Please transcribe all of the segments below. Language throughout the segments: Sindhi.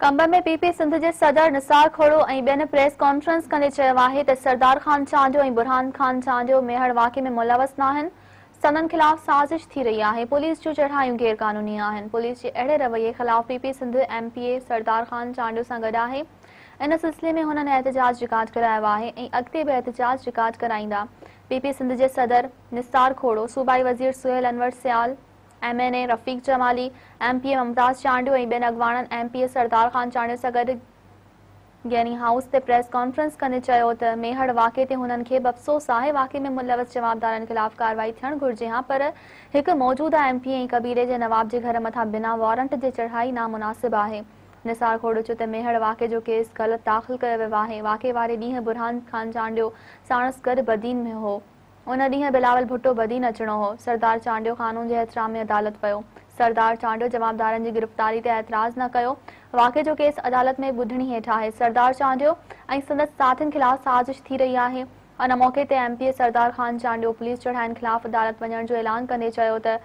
قمبر ۾ پي پي سنڌ جي صدر نثار کهڙو ۽ ٻين پريس ڪانفرنس ڪندي چيو آهي ته سردار خان چانڊيو ۽ برهان خان چانڊيو ميهڙ واقعي ۾ ملوث ناهن، سندن خلاف سازش ٿي رهي آهي، پوليس جون چڙهايون غير قانوني آهن، پوليس جي اهڙي رويي خلاف P P Sindh M P A Sardar Khan Chandio سان گڏ آهي، ان سلسلي ۾ هنن احتجاج رڪارڊ ڪرايو آهي ۽ اڳتي به احتجاج رڪارڊ ڪرائيندا، پي پي سنڌ جي صدر نثار کهڙو، صوبائي وزير Sohail Anwar Sial. M N A Rafiq Jamali, M P A Mumtaz Chandio ۽ ٻين اڳواڻن M P A Sardar Khan Chandio سان گڏ گيني هائوس تي پريس ڪانفرنس ڪندي چيو ته ميهڙ واقعي تي هنن کي به افسوس آهي، واقعي ۾ ملوث جوابدارن خلاف ڪارروائي ٿيڻ گهرجي ها پر هڪ موجوده ايم پي اي ۽ قبيلي جي نواب جي گهر مٿان بنا وارنٽ جي چڙهائي نامناسب آهي. نثار کوڙو چيو ته ميهڙ واقعي جو ڪيس غلط داخل ڪيو ويو آهي، واقعي واري ڏينهن برهان خان چانڊيو ساڻس گڏ بدين ۾ هو. ان ڏينهن بلاول ڀٽو بدين اچڻو هو. سردار چانڊيو قانون جي احترام ۾ عدالت ويو. سردار چانڊيو جوابدارن جي گرفتاري تي اعتراض نه ڪيو. واقعي جو ڪيس عدالت ۾ ٻڌڻي هيٺ آهي. سردار چانڊيو ۽ سندس ساٿين خلاف سازش ٿي رهي آهي. ان موقعي تي M P A Sardar Khan Chandio police چڙهاين خلاف عدالت وڃڻ جو اعلان ڪندي چيو ته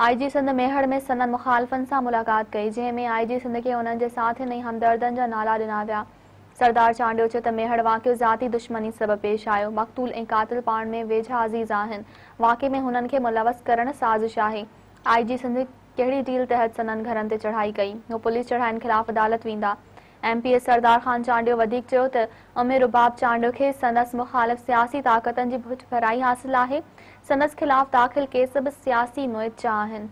آء جي سنڌ ميهڙ ۾ سندن مخالفن سان ملاقات ڪئي جنهن ۾ آء جي سنڌ کي انهن جي ساٿين ۽ همدردن جا نالا ڏنا ويا. سردار چانڊيو چيو ته ميهڙ واقعو ذاتي دشمني سبب پيش آيو، مقتول ۽ قاتل پاڻ ۾ ويجها عزيز آهن، واقعي ۾ هنن کي ملوث ڪرڻ سازش آهي، آء جي سنڌ ڪهڙي ڊيل تحت سندن گهرن تي چڙهائي ڪئي، هو پوليس چڙهاين خلاف عدالت ويندا. M P A Sardar Khan Chandio وڌيڪ چيو ته ام رباب چانڊيو کي سندس مخالف سياسي طاقتن جي پٺڀرائي حاصل آهي، سندس خلاف داخل ڪيس به سياسي نوعيت جا آهن.